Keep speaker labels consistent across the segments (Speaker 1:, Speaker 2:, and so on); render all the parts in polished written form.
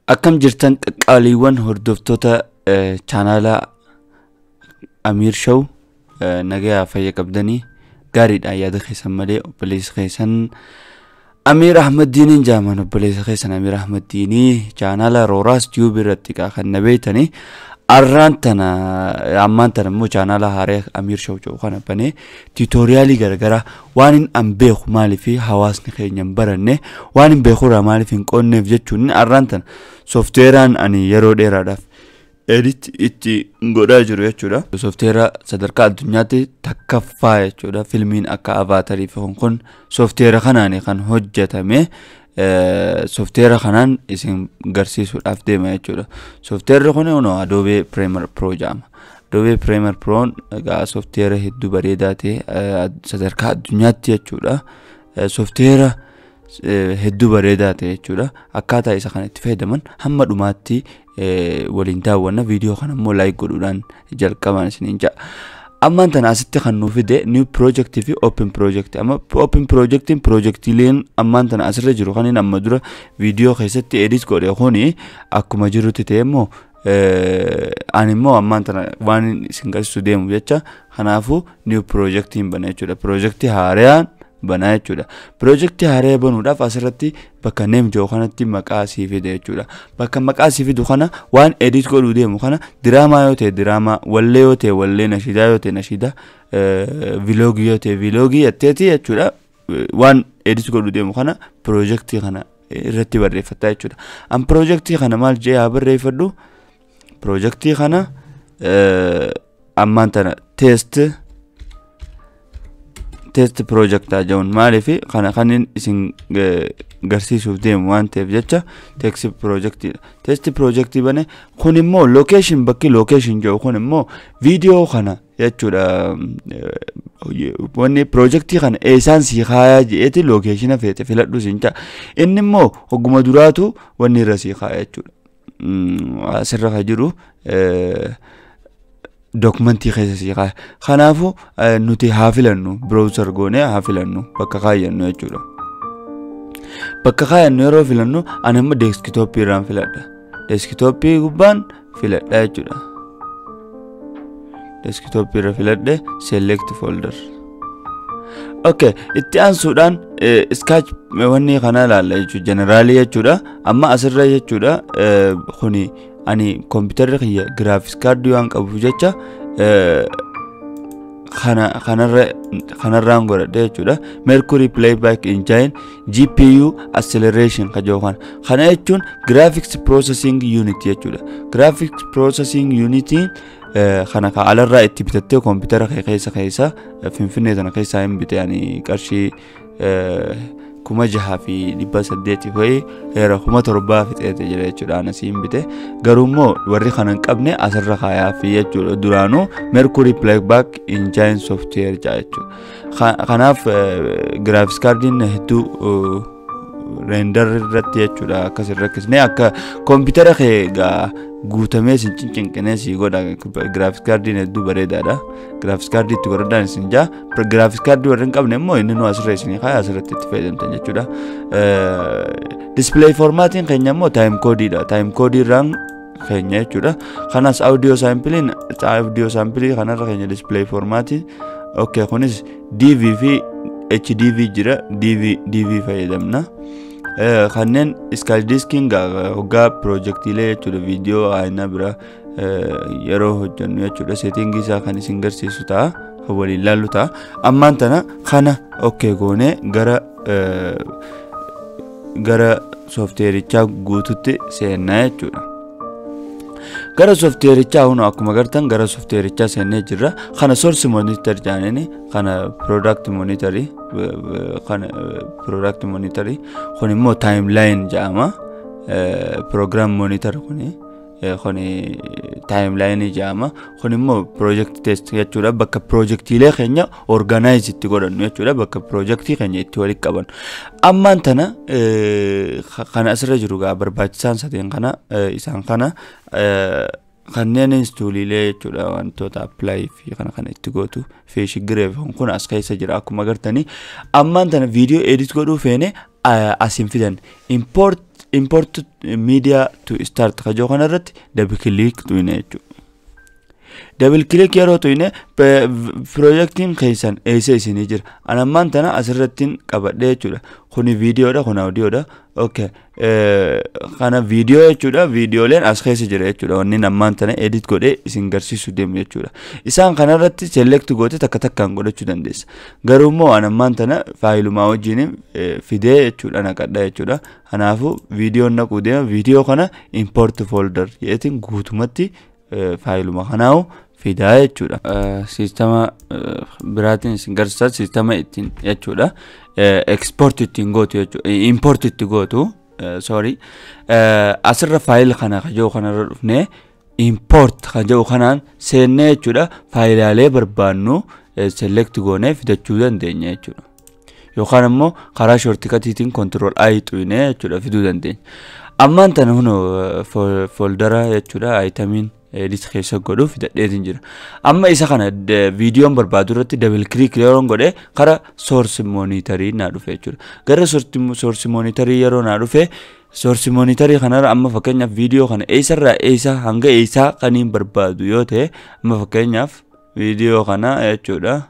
Speaker 1: Akkam jirtan, qaqqaaliiwwan hordoftoota chaanaala Amiir Show? Nagayaa, fayya qabdanii? Gaariidha yaada keessan malee. Obboleessa keessan Amiir Ahmad Diiniin jaaman, obboleessa keessan Amiir Ahmad Diinii, chaanaala Rooraas Tiyuub irratti kan na beeytanii. Arraan tana, ammaan tana immoo chaanaala haaraa Amiir Show jedhu kana banee, tutorialii garaagaraa waan hin an beeku maaliif hawaasni keenya hin baranne, waan hin beekurraa maaliif hin qoonneef jechuun, arraan tana soofteeraan ani yeroo dheeraadhaaf edit itti godhaa jiru jechuudha. Soofteera sadarkaa addunyaatti takkaffaa jechuudha. Filmiin akka Avatarii fi kun soofteera kanaan kan hojjetame, soofteera kanaan isin garsiisuudhaaf deema jechuudha. Soofteerri kun Adobe Premiere Pro jedhama. Adobe Premiere Pro egaa soofteera hedduu bareedaa ta'e sadarkaa addunyaatti jechuudha. Soofteera hedduu bareedaa ta'e jechuudha. Akkaataa isa kana itti fayyadaman hamma dhumaatti waliin daawwanna. Viidiyoo kana immoo like godhuudhaan jalqaban isiniin ja'a. Ammaan tana asitti kan nu fide new project fi open project. Amma open projectiin projectiileen ammaan tana asirra jiru, kan inni amma dura viidiyoo keessatti edit godhe kuni akkuma jirutti ta'e immoo, ani immoo ammaan tana waan isin garsiisu deemu jecha, kanaafuu new projectiin bana jechuudha. Projectii haaraan banaa jechuudha. Projectii haaraa banuudhaaf asirratti bakka name jiru kanatti maqaa sii fide jechuudha. Bakka maqaa sii fidu kana waan edit godhuu deemu kana, diraamaa yoo ta'e diraamaa, wallee yoo ta'e wallee, nashiidaa yoo ta'e nashiidaa, vlogii yoo ta'e vlogii jetteeti jechuudha. Waan edit godhuu deemu kana projectii kana irratti barreeffatta jechuudha. An projectii kana maal jedhee haa barreeffadhu? Projectii kana ammaan tana test project haa jedhuun. Maaliif kana kan isin garsiisuuf deemu waan ta'eef jecha test projectiidha. Test projectii bane. Kun immoo location, bakki location jedhu kun immoo viidiyoo kana jechuudha. Wanni projectii kana eessaan sii kaayaa jedheeti, locationa feete filadhu siin ja'a. Inni immoo hogguma duraatu wanni irra sii kaaya jechuudha. Asirra kan jiru documentii keessa sii kaaya. Kanaafuu nuti haa filannu, browser goonee haa filannu bakka kaayyannu jechuudha. Bakka kaayyannu yeroo filannu, ani immoo desktopii irraan filadha. Desktopii gubbaan filadha jechuudha. Desktopii irra filadhe, select folder. Okay, itti aansuudhaan sketch wanni kana ilaalla jechuudha, generalii jechuudha. Amma asirra jechuudha, kuni ani kompiitarri kiyya graphics cardii waan qabuuf jecha kana kanarra kanarraan godhadhe jechuudha. Mercury Playback Engine GPU Acceleration ka jedhu kana. Kana jechuun Graphics Processing Unit jechuudha. Graphics Processing Unit kana ka alarraa itti bitattee kompiitara kee keessa Finfinnee tana keessaa hin bite. Ani qarshii 6800 wayii heera 7000 fixeete jira jechuudha, anasii hin bite. Garuu immoo warri kana hin qabne asirra kaayaa fi jechuudha. Duraanuu Mercury Playback Engine Software jedha jechuudha. Kanaaf graphics cardiin hedduu render irratti jechuudha akkas hin rakkisne, akka kompiitara kee gaa guutamee sin cincinqinee si godha. Graphics cardiin hedduu bareedaadha. Graphics cardii itti godhadhaan isin jaa. Graphics cardii warri hin qabne immoo inni nu asirra isinii kaaya, asirratti itti fayyadamtan jechuudha. Display formatiin keenya immoo time codeiidha. Time codeii irraan keenya jechuudha. Kanas audio sampleiin audio sampleii kanarra keenya display formatii. Okay, kunis DV fi HDV jira. DV fayyadamna. Kanneen scratch diskiin hoggaa projectiilee jechuudha, viidiyoo aayinaa bira yeroo hojjennu jechuudha, settingii isaa kan isin garsiisu ta'a, kan waliin laallu ta'a. Ammaan tana kana okay goonee gara soofteerichaa guututti seennaa jechuudha. Gara soofteerichaa hunu akkuma gartan gara soofteerichaa seennee jirra. Kana source monitor jedhanii, kana product monitorii, kana product monitorii. Kun immoo timeline jedhama. Program monitor kuni timeline jedhama. Kun immoo project test jechuudha, bakka projectiilee keenya organize itti godhannu jechuudha, bakka projectii keenya itti walitti qabannu. Ammaan tana kana asirra jiru gaa barbaachisaan sadeen kana, isaan kana kanneen tooliilee jechuudha, wantoota apply fi kana kana itti gootu fi shiggiree kun as keessa jira akkuma agartanii. Ammaan tana viidiyoo edit godhuu feene asiin fidan import Import media to start ka jiru kanarratti double click tuyne jechuudha. Double click yeroo tuyne piroojeektiin keessan eessa isinii jira? Ani ammaan tana asirrattiin qabadhe jechuudha. Kuni viidiyoodha, kun audiyoodha. Okay. Kana viidiyoo jechuudha. Viidiyooleen as keessa jira jechuudha. Wanni ammaan tana edit godhee isin garsiisuu deemu jechuudha. Isaan kanarratti select goote takka takkaan godhachuu dandeessa. Garuu immoo ani ammaan tana faayilumaa wajjin fidee jechuudha naqadha jechuudha. Kanaafuu viidiyoon naquu deema. Viidiyoo kana import folder jedheetiin guutumatti faayiluma kanaahu fidaa jechuudha. Siistama biraatiin isin garsiisa siistama ittiin jechuudha. Export ittiin gootu jechuudha. Import itti gootu, sorry. Asirra faayila kana ka jiru kanarra dhufnee import ka jiru kanaan seennee jechuudha. Faayilaalee barbaannu select goonee fidachuu dandeenya jechuudha. Yookaan immoo karaa shortcutiitiin control I xuqnee jechuudha fiduu dandeenya. Ammaan tana hunoo foldera jechuudha itemiin edit keessa godhu fidadheetiin jira. Amma isa kana viidiyoon barbaadu irratti double click yeroo godhe kara source monitorii naa dhufe jechuudha. Gara source monitorii yeroo naa dhufe, source monitorii kanarra amma fakkeenyaaf viidiyoo kana eessarraa eessa hanga eessaa kaniin barbaadu yoo ta'e, amma fakkeenyaaf viidiyoo kana jechuudha.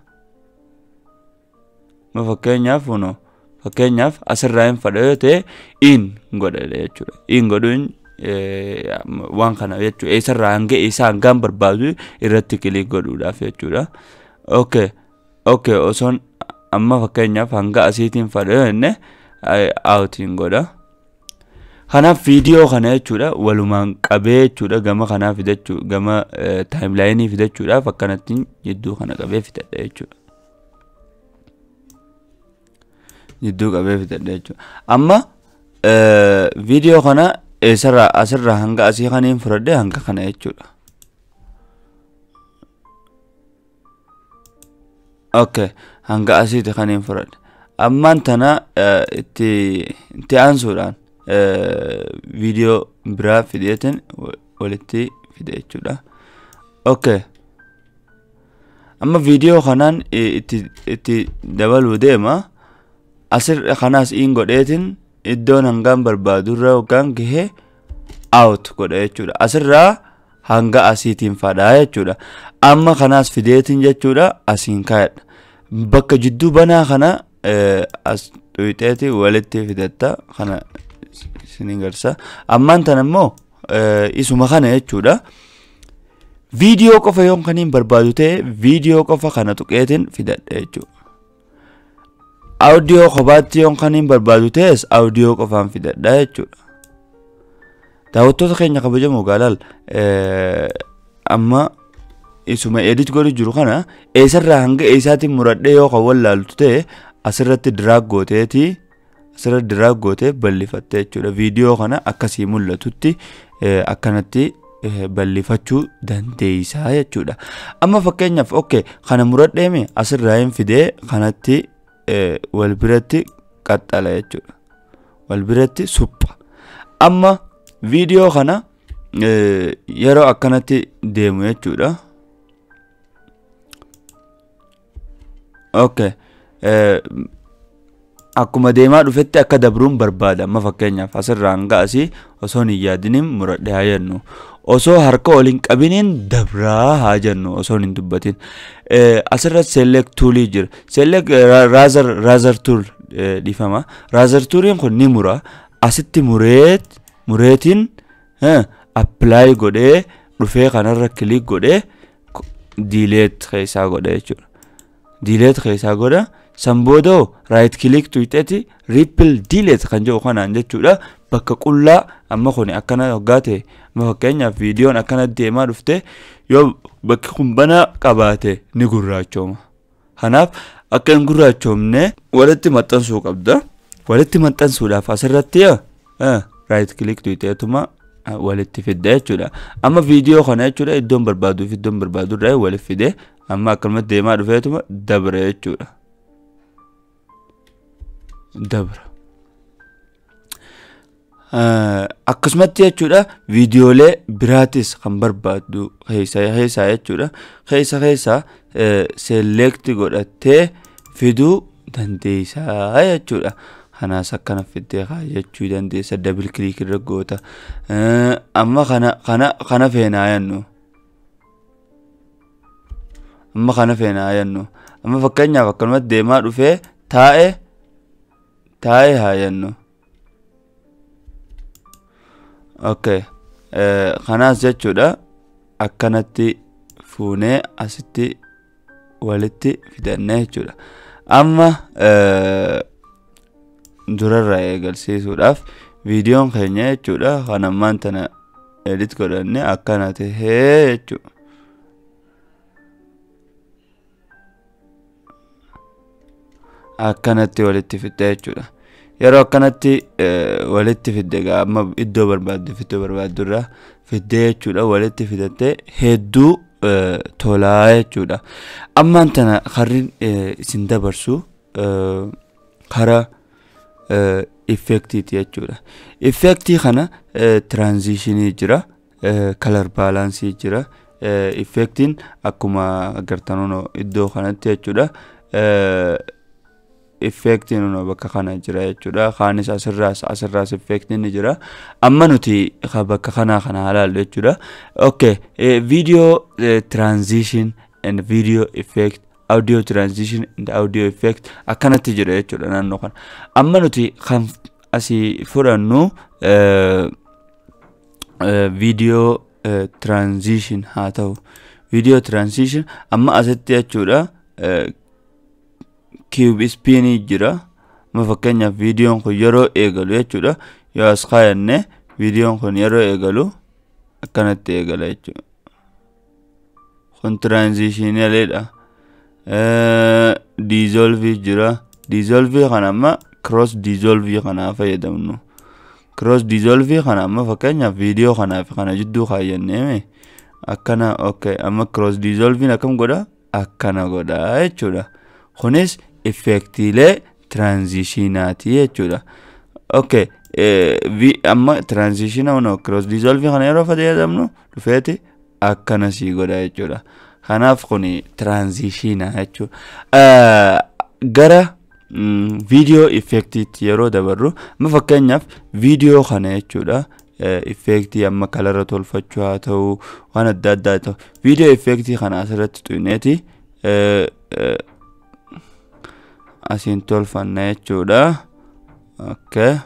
Speaker 1: Amma fakkeenyaaf kunoo fakkeenyaaf asirraa hin fadha yoo ta'e, in godha jechuudha. In godhuun waan kana jechuudha, eessarraa hanga eessaa hangaan barbaadu irratti click godhuudhaaf jechuudha. Okay, osoon amma fakkeenyaaf hanga asiitiin fadha yoo jenne, outiin godha. Kanaaf viidiyoo kana jechuudha walumaan qabee jechuudha gama kanaa fidachuu, gama timelineii fidachuudhaaf akkanatti jidduu kana qabee fidadha jechuudha. Jidduu qabee fidadha jechuudha. Amma viidiyoo kana eessarraa asirraa hanga asii kaniin fudhadhe hanga kana jechuudha. Okay, hanga asiiti kaniin fudhadhe. Ammaan tana itti aansuudhaan viidiyoo biraa fideetiin walitti fide jechuudha. Okay. Amma viidiyoo kanaan itti dabaluu deema. Asir kanaas in godheetiin iddoon hangaan barbaadurra yookaan gahee out godha jechuudha. Asirraa hanga asiitiin fadhaa jechuudha. Amma kanaas fideetiin jechuudha asiin kaayadha. Bakka jidduu banaa kana as tuyxeeti walitti fidatta, kana isin garsa. Ammaan tana immoo isuma kana jechuudha. Viidiyoo qofa yoon kaniin barbaadu ta'e, viidiyoo qofa kana tuqeetiin fidadha jechuudha. Audiyoo kophaatti yoon kaniin barbaadu ta'es, audiyoo qofaan fidadha jechuudha. Daawwattoota keenya kabajamoo, gaalaal amma isuma edit godhu jiru kana eessarraa hanga eessaatiin muradhee yoo kan wallaaltu ta'e, asirratti drag gooteeti, asirratti drag gootee bal'ifatte jechuudha. Viidiyoo kana akkasii mul'atutti akkanatti bal'ifachuu dandeessaa jechuudha. Amma fakkeenyaaf, okay, kana muradheemi asirraa hin fidee kanatti wal biratti qaxxala jechuudha. Wal biratti supha. Amma viidiyoo kana yeroo akkanatti deemu jechuudha. Okay. Akkuma deemaa dhufetti akka dabruun barbaada. Amma fakkeenyaaf asirraa hanga asii osoo hin yaadiniin muradhe haa jennu. Osoo harka ol hin qabiniin dabraa haa jennu, osoo hin dubbatin. Asirratti select toolii jira. Select razor tool, dhiifama. Razor tooliin kun ni mura. Asitti mureetiin apply godhee dhufee kanarra click godhee delete keessaa godha jechuudha. Delete keessaa godha. San booda right click tuyxeeti ripple delete kan jedhu kanaan jechuudha. Bakka qullaa amma kun akkana hoggaa ta'e, amma fakkeenyaaf viidiyoon akkana deemaa dhufte, yoo bakki kun banaa qabaate ni gurraachooma. Kanaaf akka hin gurraachoomne walitti maxxansuu qabda. Walitti maxxansuudhaaf asirratti right click tuyxeetuma walitti fidda jechuudha. Amma viidiyoo kana jechuudha iddoon barbaaduu fi iddoon barbaadu irraa walitti fide, amma akkanumatti deemaa dhufeetuma dabre jechuudha. Dabra. Akkasumatti jechuudha viidiyoolee biraatis kan barbaaddu keessa keessaa jechuudha, keessa keessaa select godhattee fiduu dandeessaa jechuudha. Kanaas akkana fiddee kaayyachuu dandeessa, double click irra goota. Amma kana feenaa jennu. Amma kana feenaa jennu. Amma fakkeenyaaf akkanumatti deemaa dhufee taa'e taa'e haa jennu. Okay. Kanaas jechuudha akkanatti fuunee asitti walitti fidannee jechuudha. Amma durarraa eegalsiisuudhaaf viidiyoon keenya jechuudha kan ammaan tana edit godhanne akkana tahee jechuudha. Akkanatti walitti fidde jechuudha. Yeroo akkanatti walitti fidde egaa amma iddoo barbaaddu iddoo barbaaddu irraa fiddee jechuudha, walitti fidattee hedduu tolaa jechuudha. Ammaan tana karri isin dabarsu karaa effektiiti jechuudha. Effektii kana transitionii jira, color balance jira. Effektiin akkuma agartan iddoo kanatti jechuudha. Effektiin bakka kana jira jechuudha. Kaanis asirraas effektiin ni jira. Amma nuti bakka kanaa kana ilaallu jechuudha. Okay, video transition and video effect, audio transition and audio effect akkanatti jira jechuudha naannoo kana. Amma nuti kan asii fudhannu video transition haa ta'u. Video transition amma asitti jechuudha cube spin jira. Amma fakkeenyaaf viidiyoon kun yeroo eegalu jechuudha. Yoo as kaayanne viidiyoon kun yeroo eegalu akkanatti eegala jechuudha. Kun transitionaleedha. Dissolve jira. Dissolve kana amma cross dissolve kanaa fayyadamnu. Cross dissolve kana amma fakkeenyaaf viidiyoo kanaa fi kana jidduu kaayyannee akkana. Okay, amma cross dissolve akkam godha? Akkana godha jechuudha. Kunis effektiilee transitionaati jechuudha. Okay, amma transition no cross dissolve kana yeroo fayyadamnu dhufeeti akkana sii godha jechuudha. Kanaaf kuni transitionaa jechuudha. Gara video effektiitti yeroo dabarru amma fakkeenyaaf viidiyoo kana jechuudha. Effektii amma kalara tolfachuu haa ta'u, waan adda addaa ta'u, viidiyoo effektii kana asirratti tuqneeti asiin tolfanna jechuudha. Okay.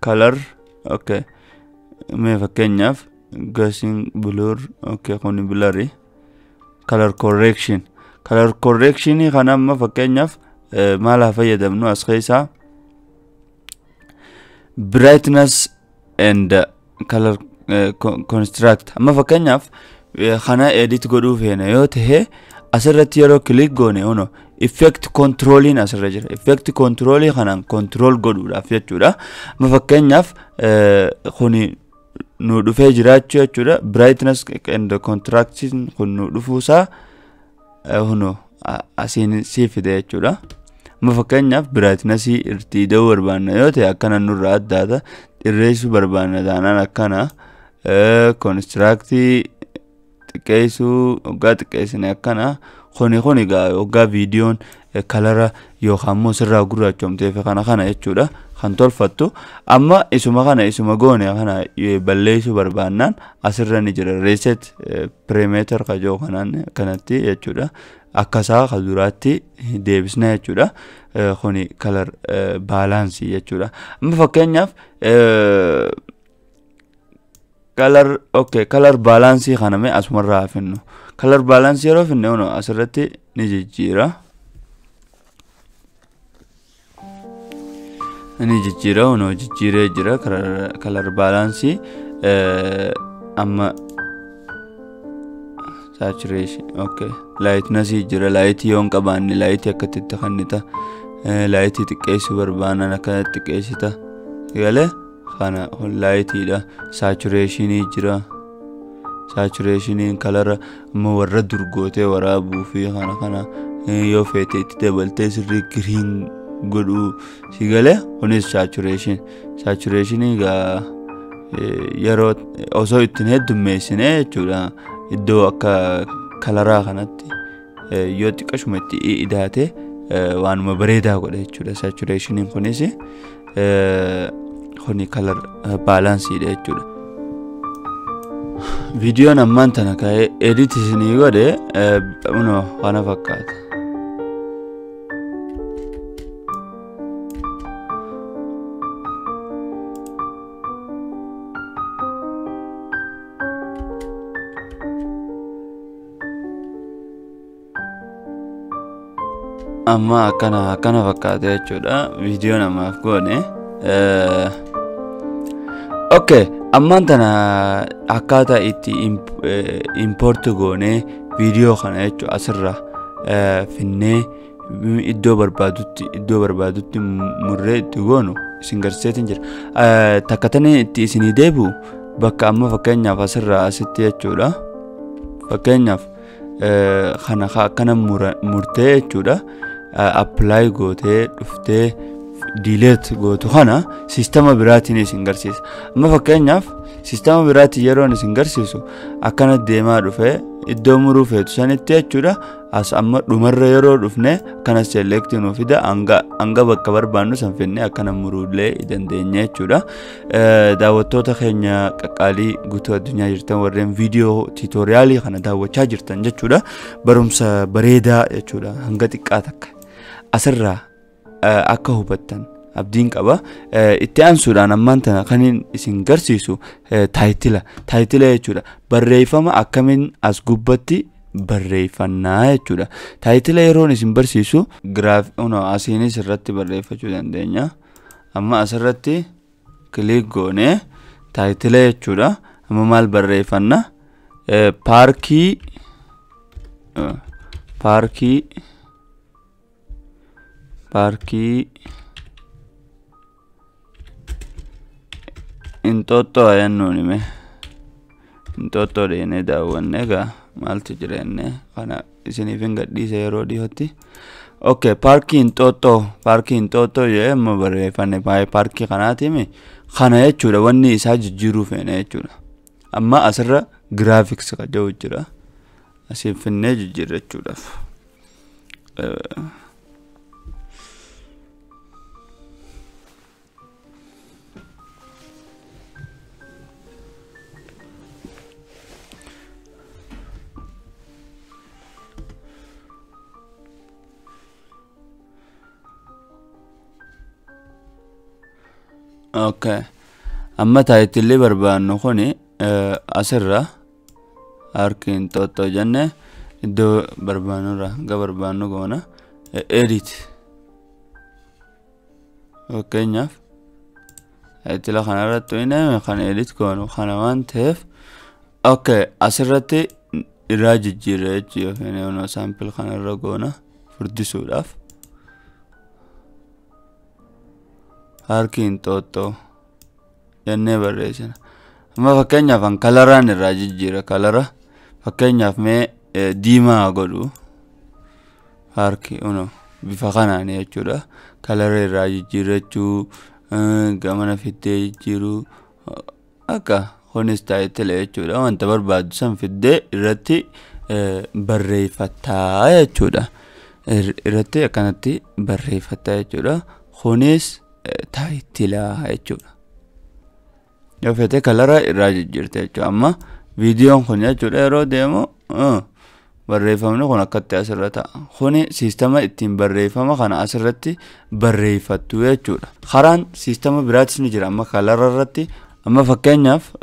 Speaker 1: Color, okay. Mee fakkeenyaaf gaussian blur, okay, kuni blurry. Color correction. Color correction kana amma fakkeenyaaf maal haa fayyadamnu as keessaa? Brightness and color contrast. Amma fakkeenyaaf kana edit godhuu feena yoo ta'e asirratti yeroo click goone ono effect controlling asirra jira. Effect controlling kanaan control godhuudhaaf jechuudha. Amma fakkeenyaaf kuni nu dhufee jiraachuu jechuudha. Brightness and contrast kun nu dhufuusaa huno asiin sii fide jechuudha. Amma fakkeenyaaf brightness irratti ida'uu barbaanna yoo ta'e akkana nurraa addaata. Xirreessuu barbaanna taanaan akkana contrast xiqqeessuu hoggaa xiqqeessine akkana. Kuni egaa hoggaa viidiyoon kalara yookaan immoo sirraa gurraachomteef kana kana jechuudha kan tolfattu. Amma isuma kana isuma goone kana balleessuu barbaannaan asirra ni jira reset parameter kajoo kanaan kanatti jechuudha. Akkasaa ka duraatti deebisna jechuudha. Kuni color balance jechuudha. Amma fakkeenyaaf color, okay, color balance kana mee asumarraa finnu. Color balance yeroo finne ono asirratti ni jijjiira. Ni jijjiira, ono jijjiiree jira color balance. Amma saturation, okay, lightness jira. Light yoo hin qabaanne light akkatti itti kennita. Light xiqqeessuu barbaannan akkanatti xiqqeessita. Galee kana kun lightiidha. Saturation jira. Saturation kalara amma warra durgootee waraabuu fi kana kana yoo feete itti dabaltee sirrii green godhuu si galee kunis saturation. Saturation egaa yeroo osoo ittiin heddummeessine jechuudha. Iddoo akka kalaraa kanatti yoo xiqqashuma itti idaate Waanuma bareedaa godha jechuudha. Saturation kunis kuni color balanceedha jechuudha. Viidiyoon ammaan tana ka'ee edit isinii godhe kunoo kana fakkaata. Amma akkana fakkaata jechuudha. Viidiyoon ammaaf goone. Okay, ammaan tana akkaataa itti import goonee viidiyoo kana jechuudha asirra finnee iddoo barbaadutti murree itti goonu isin garsiiseetiin jira. Takka tanii itti isinii deebi'u bakka amma fakkeenyaaf asirraa asitti jechuudha. Fakkeenyaaf kana akkana murtee jechuudha. Apply gootee dhuftee delete gootu kana siistama biraatiin isin garsiisa. Amma fakkeenyaaf siistama biraatiin yeroon isin garsiisu akkana deemaa dhufee iddoo muruu feetu sanitti jechuudha. As amma dhumarra yeroo dhufne akkana select nuu fida hanga bakka barbaannu san finnee akkana muruullee dandeenya jechuudha. Daawwattoota keenya qaqqaalii guutuu addunyaa jirtan warreen viidiyoo tiitoriyaalii kana daawwachaa jirtan jechuudha. Barumsa bareedaa jechuudha hanga xiqqaa takka asirraa akka hubattan abdiin qaba. Itti aansuudhaan ammaan tana kan isin garsiisu taayitila jechuudha. Barreeffama akkamiin as gubbatti barreeffannaa jechuudha. Taayitila yeroon isin barsiisu asiinis irratti barreeffachuu dandeenya. Amma asirratti kilik goonee taayitila jechuudha. Amma maal barreeffanna? Paarkii Inxooxxoo jennuun hime. Inxooxxoo deemnee daawwanne egaa maaltu jira jennee kana isiniif hin gadhiise yeroo dhiyootti. Okay, paarkii Inxooxxoo jedhee amma barreeffanne paarkii kanaatiimi kana jechuudha wanni isaa jijjiiruu feene jechuudha. Amma asirra giraafiks kan jedhu jira. Asiin finnee jijjiirra jechuudhaaf. Okay. Amma taayitilli barbaannu kuni asirra paarkii Inxooxxoo jenne iddoo barbaannurra hanga barbaannu goona. Edit. Fakkeenyaaf taayitila kanarratti kan edit goonu kana waan ta'eef okay asirratti irraa jijjiirra jechuudha. Saampil kanarra goona furdisuudhaaf. Paarkii Inxooxxoo jennee barreessina. Amma fakkeenyaaf an kalaraan irraa jijjiira. Kalara fakkeenyaaf mee diimaa godhu paarkii bifa kanaan jechuudha. Kalara irraa jijjiirrachuu gamana fiddee jijjiiruu akka kunis taayitila jechuudha. Wanta barbaaddu san fiddee irratti barreeffattaa jechuudha. Irratti akkanatti barreeffattaa jechuudha. Kunis taayitila jechuudha. Yoo feete kalara irraa jijjiirte jechuudha. Amma viidiyoon kun jechuudha yeroo deemu barreeffamni kun akkatti asirra ta'a. Kuni siistama ittiin barreeffama kana asirratti barreeffattu jechuudha. Karaan siistama biraatis ni jira amma kalara irratti. Amma fakkeenyaaf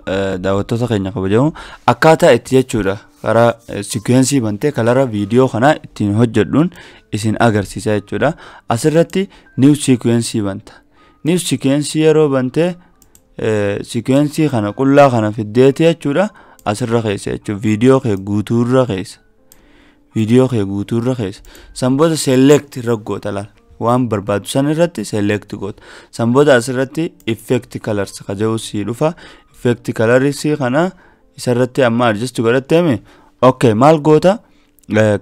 Speaker 1: daawwattoota keenya kabajamu akkaataa itti jechuudha karaa sikwensii bantee kalara viidiyoo kanaa ittiin hojjedhuun isin agarsiisa jechuudha. Asirratti new sequence banta. New sequence yeroo bantee sequence kana qullaa kana fiddeeti jechuudha asirra keessa jechuudha. Viidiyoo kee guutuurra keessa. Viidiyoo kee guutuurra keessa. San booda select irra goota laala. Waan barbaadu san irratti select goota. San booda asirratti effect colors ka jedhu sii dhufa. Effect colors kana isarratti amma adjust godhatteemi. Okay, maal goota?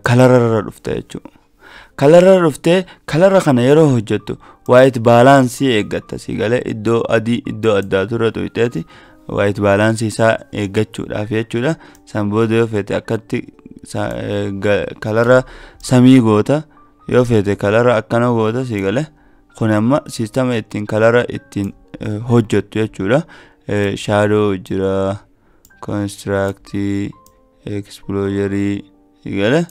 Speaker 1: Kalara irra dhufte jechuudha. Kalara dhuftee kalara kana yeroo hojjettu white balance eeggatta. Si galee iddoo adii iddoo addaatu irra tuqxeeti white balance isaa eeggachuudhaaf jechuudha. San booda yoo feete akkatti kalara samii goota. Yoo feete color akkana goota, si galee? Kun amma siistama ittiin color ittiin hojjettu jechuudha. Shadow jira, contrast, exposure, si galee?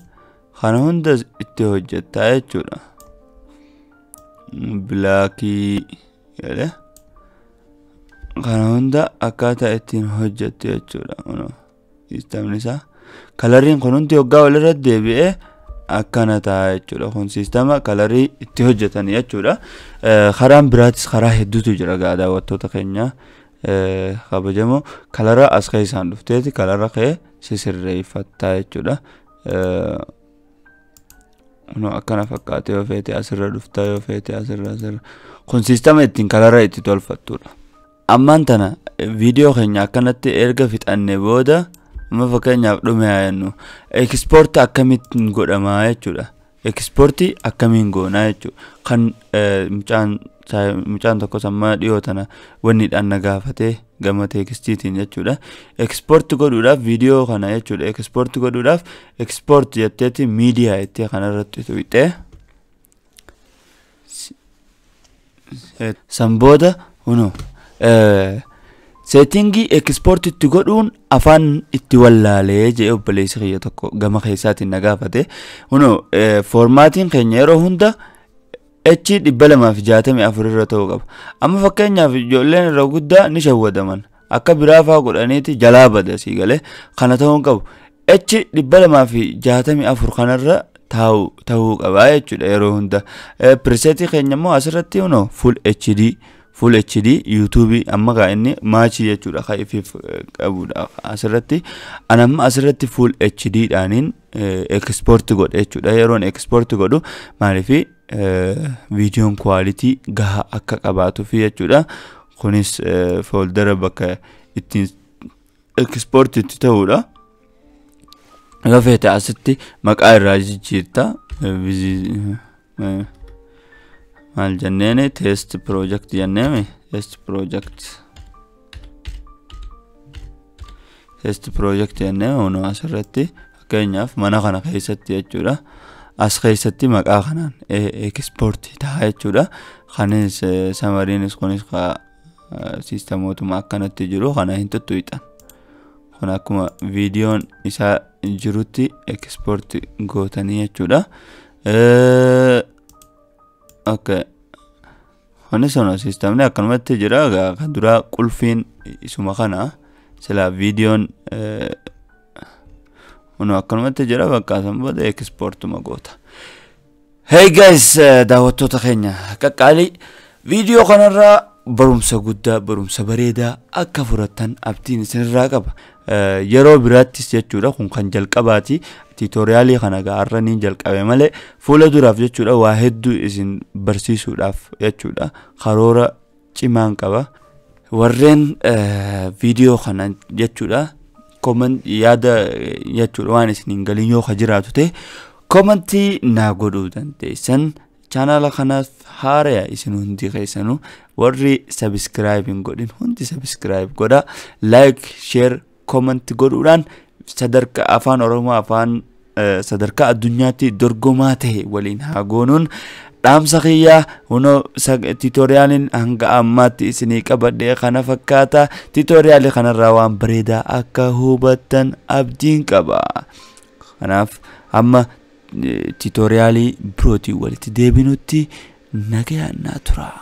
Speaker 1: Kana hunda itti hojjettaa jechuudha. Black, galee? Kana hunda akkaataa ittiin hojjettu jechuudha. Siistamni isaa coloriin kun hundi hoggaa walirratti deebi'ee akkana ta'a jechuudha. Kun siistama color itti hojjetan jechuudha. Karaan biraatis karaa hedduutu jira gaa, daawwattoota keenya kabajamoo. Color as keessaan dhufteeti color kee sisirreeffattaa jechuudha. Kunoo akkana fakkaate. Yoo feete asirra dhuftaa, yoo feete asirra asirra. Kun siistama ittiin color itti tolfattudha. Ammaan tana viidiyoo keenya akkanatti erga fixanne booda, amma fakkeenyaaf dhume haa jennu, export akkamittiin godhamaa jechuudha. Export akkamiin goonaa jechuudha. Kan mucaan tokkos amma dhiyoo tana wanniidhaan na gaafatee gama textiitiin jechuudha. Export godhuudhaaf viidiyoo kana jechuudha. Export godhuudhaaf export jetteeti media jettee kanarratti tuqxee, san booda kunoo setting export itti godhuun afaan itti wallaalee jedhee obboleessi kiyya tokko gama keessaatiin na gaafate. Kunoo formatiin keenya yeroo hunda H.264 irra ta'uu qaba. Amma fakkeenyaaf ijoolleen irra guddaa ni shawwadaman. Akka biraa fa'aa godhaniiti jalaa bada, sii galee? Kana ta'uu hin qabu. H.264 kanarra ta'uu qaba jechuudha yeroo hunda. Preset keenya immoo asirratti kunoo Full HD, Full HD YouTube amma gaa inni match jechuudha kan ifiif qabudha asirratti. An amma asirratti Full HD dhaaniin export godhe jechuudha. Yeroon export godhu maaliifi viidiyoon quality gahaa akka qabaatuufi jechuudha. Kunis folder bakka ittiin export itti ta'udha. Yoo feete asitti maqaa irraa jijjiirta. Maal jenneeni? Test project jenneemi, test project, test project jennee. Kunoo asirratti fakkeenyaaf mana kana keessatti jechuudha. As keessatti maqaa kanaan export ta'a jechuudha. Kanis summaryinis kunis siistamootuma akkanatti jiru kana hin tuttuqxan. Kun akkuma viidiyoon isaa jirutti export gootanii jechuudha. Okay. Kunis ono siistamni akkanumatti jira. Kan duraa qulfiin isuma kana silaa viidiyoon kunoo akkanumatti jira, bakka san booda exportuma goota. Hey guys, daawwattoota keenya qaqqaalii, viidiyoo kanarraa barumsa guddaa, barumsa bareedaa akka fudhattan abdiin isinirraa qaba. Yeroo biraattis jechuudha, kun kan jalqabaati. Tutorial kana gaarra ni jalqabe malee fuula duraaf jechuudha waa hedduu isin barsiisuudhaaf jechuudha karoora cimaan qaba. Warreen viidiyoo kana jechuudha comment, yaada jechuudha waan isin hin galin yoo ka jiraatu ta'e comment naa godhuu dandeessan. Chaanaala kanaaf haaraya isin hundi keessanuu, warri subscribe hin godhin hundi subscribe godha, like, share, comment godhuudhaan sadarkaa afaan Oromoo afaan sadarkaa addunyaatti dorgomaa ta'e waliin haa goonuun dhaamsa kiyyaa. Kunoo tutorialiin hanga ammaatti isinii qabadhee kana fakkaata. Tutorial kanarraa waan bareedaa akka hubattan abdiin qaba. Kanaaf amma tutorial birootiin walitti deebinutti nagayaan naa tura.